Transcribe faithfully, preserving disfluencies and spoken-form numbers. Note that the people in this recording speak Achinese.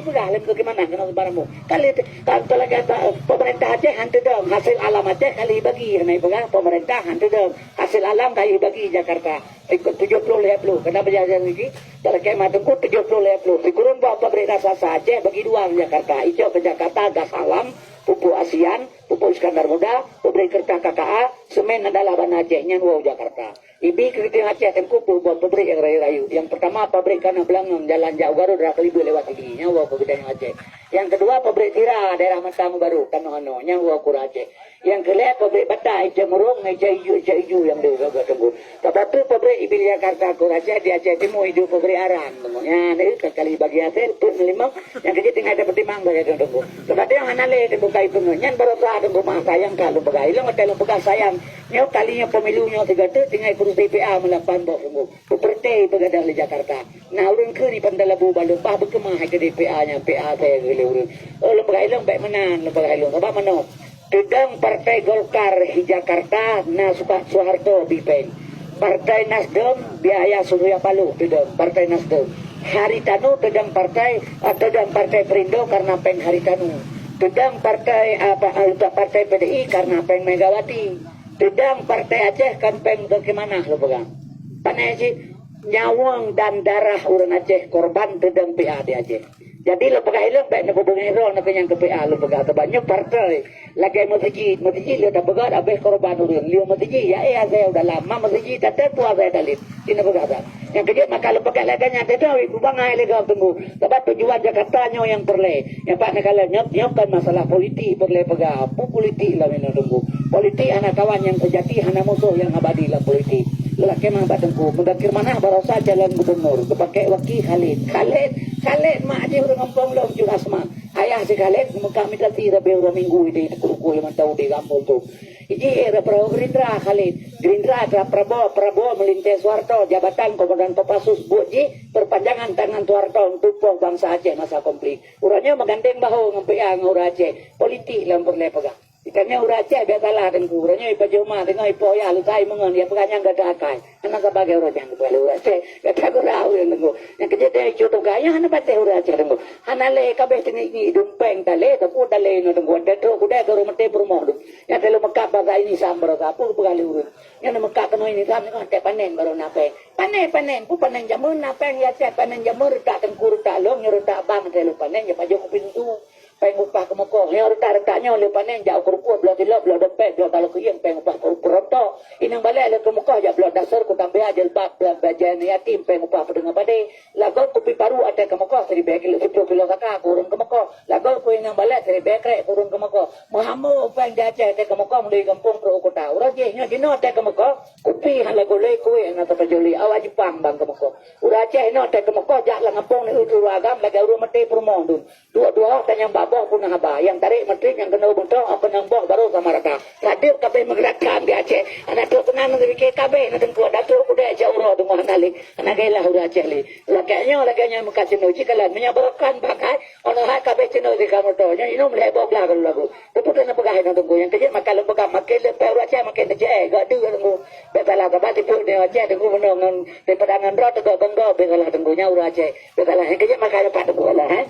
Peugah lé, bagaimana keunoe barang mu? Kali te-, ka-, ka lagèe ta-, pemerintah Aceh han teudong, hasil alam Aceh kali bagi, hana peugah pemerintah han teudong, hasil alam kali bagi Jakarta. Ikut tujuh puluh lhèe puluh, kena belajar lagi, talakèe ma teungku tujuh puluh lhèe puluh. Sikureueng boh pabrik raksasa Aceh bagi dua Jakarta, icok keu Jakarta gas alam, pupuk ASEAN, pupuk Iskandar Muda, pabrik keureutah K K A, semen adalah bana Aceh, nyan woe Jakarta. Ibi keu geutanyoe Aceh teungku peubuet pabrik nyang rayeuk-rayeuk. Nyang peurtama pabrik kana beulangong jalan jak u Garut rot keulibeue lewat Sigli. Nyan woe keu geutanyoe Aceh. Nyang keudua pabrik sira daerah Matang Baru tanoh anoe. Nyan woe keu ureueng Aceh. Nyang keulhèe pabrik bata Icè Murong ngon Icè Iju, Icè Iju nyang deuh gagah teungku. Sabab tu pabrik ibi Jakarta keu ureueng Aceh di Aceh Timu iduek pabrik arang teungku. Nyan deuh ka kali bagi hasé peuet ngon limong. Nyang keujeuet tinggai tapeutimang bagi teungku. Sabab tu hana lé teungku kai peungeut. Nyan barosa teungku mah sayang ka lôn peugah. Ilong watèe lôn peugah sayang. Nyoe kali nyoe pemilu nyoe sigoe teuk tinggai kurusi P A meulapan boh sunggoh. Peupeureuté peugadang lé Jakarta. Nah, ureueng kheun di Pantai Labu baleueng bah beukeumah hai keu D P A nyan, P A saya keu lé ureueng. Oh, lôn peugah ilong bèk meunan, lôn peugah ilong. Sabab manoe, teudong Partai Golkar di Jakarta na Suka-, Soeharto bipeng. Partai Nasdem biaya Surya Paloh teudong, Partai Nasdem. Haritanu teudong partai, ah, teudong Partai Perindo karena pèng Haritanu. Teudong partai, apa, ah, Partai P D I karena pèng Megawati. Teudong Partai Aceh kan pèng Teuku Manah lôn peugah. Pané cit nyawöng dan darah ureueng Aceh korban teudong P A di Aceh. Jadi lôn peugah ilong bèk neupeubeungèh droe na keu nyang keu P A lôn peugah, sabab nyoe partai lagèe meuseujid, meuseujid lheueh tapeugah habéh korban ureueng. Lheueh meuseujid ya, eh, asai u dalam, ma meuseujid tateupue asai dalem. Cina peugah that. Nyang keujeuet maka lôn peugah lagèe nyan teuh, wéh, kubangai lé gob teungku. Sabab tujuan Jakarta nyoe nyang peureulèe. Nyang pat neukalon nyoe, nyoe kon masalah politik peureulèe peugah. Peue politik lom inoe teungku. Politik hana kawan nyang seujati, hana musoh nyang abadi lam politik. Lôn lakèe meu'ah bak teungku. Muzakir Manaf barosa calon gubernur. Geupakèk waki Khalid. Khalid, Khalid mak jih ureueng gampông lôn Cut Asma. Ayah si Khalid meukah mita si Rabiul Minggu di Teungku Ruku nyang mantong di gampông tu. Iji era Prabowo Gerindra Khalid. Gerindra atra Prabowo, Prabowo meulintèe Soeharto, jabatan Komandan Kopassus buet jih perpanjangan tangan Soeharto untuk poh bansa Aceh masa konflik. Uroe nyoe meugandeng bahô ngon P A ngon ureueng Aceh. Politik lom peureulèe peugah. Geutanyoe ureueng Aceh biasalah teungku. Uroe nyoe ipajoh ma teungoh ipoh yah lusai meungon ya peugah nyang gata akai. Hana sabagai ureueng nyang geupeugah lé ureueng Aceh. Gata gurau ureueng teungku. Nyang keujeuet deh cut tuka nyoe hana patéh ureueng Aceh teungku. Hana lé kabéh teungiek-ngiek dum pèng talé, teupeu talé nyoe teungku. Watèe trok kudèe ka ureueng maté peurumoh dum. Nyang teuh lôn meukat bak ini sam barosa peue geupeugah lé ureueng. Nyang na meukat keunoe ini sam nyoe watèe panen barô na pèng. Panen, panen, peue panen jameun na pèng ya Aceh, panen jameun reutak teungku, reutak lôn, nyoe reutak bang teuh lôn panen, ya pajoh kupi susu. Pèng upah keumeukoh. Nyoe reutak-reutak nyoe lheueh panen jak u keurukoh bloe tilok, bloe dompet, bloe taloe keuieng, pèng upah peurontok. Inong balèe lheueh keumeukoh jak bloe dasar, kutang beuha jilbab, bloe bajèe yatim, pèng upah peudeungoh padé. Lagot kupi paru watèe keumeukoh siribèe kilo, siploh kilo saka keu ureueng keumeukoh. Lagot keu inong balèe siribèe krek keu ureueng keumeukoh. Meuhambô pèng di Aceh watèe keumeukoh meunuri gampông trok u kota. Uroe jih nyoe jinoe watèe keumeukoh, kupi hana lagot lé, kuéh hana tapajoh lé. Awak Jepang ban keumeukoh. Ureueng Aceh nyoe watèe keumeukoh jak lam gampông neueu keu ureueng agam lagèe ureueng maté peurumoh dum. Dua-dua tanyong bak boh puna haba. Nyang tarek meutrip nyang keunoe beutôi, oh keunong boh barô sama rata. Ka deuek kabéh meugerakan di Aceh. Hana trok keunan neupike kabéh na teungku. Datuk kudèe jak uroe teungku hana lé. Hana gairah ureueng Aceh lé. Lagèe nyoe, lagèe nyoe meukat sinoe jikalon. Meunyoe barokan bangkai, ono hai kabéh sinoe di kamoe to. Nyoe inong lhèe boh blah kalu lagu. Teupeu na peugah inoe teungku. Nyang keujeuet maka lôn peugah makin leupah ureueng Aceh makin teucée. Gak deuek teungku. Bèk salah sabab tipu di Aceh teungku meunoe ngon daripada ngon droe teugok gonggok bèk salah teungku. Nyan ureueng Aceh. Bèk salah. Nyang keujeuet maka leupah teungku Allah, eh.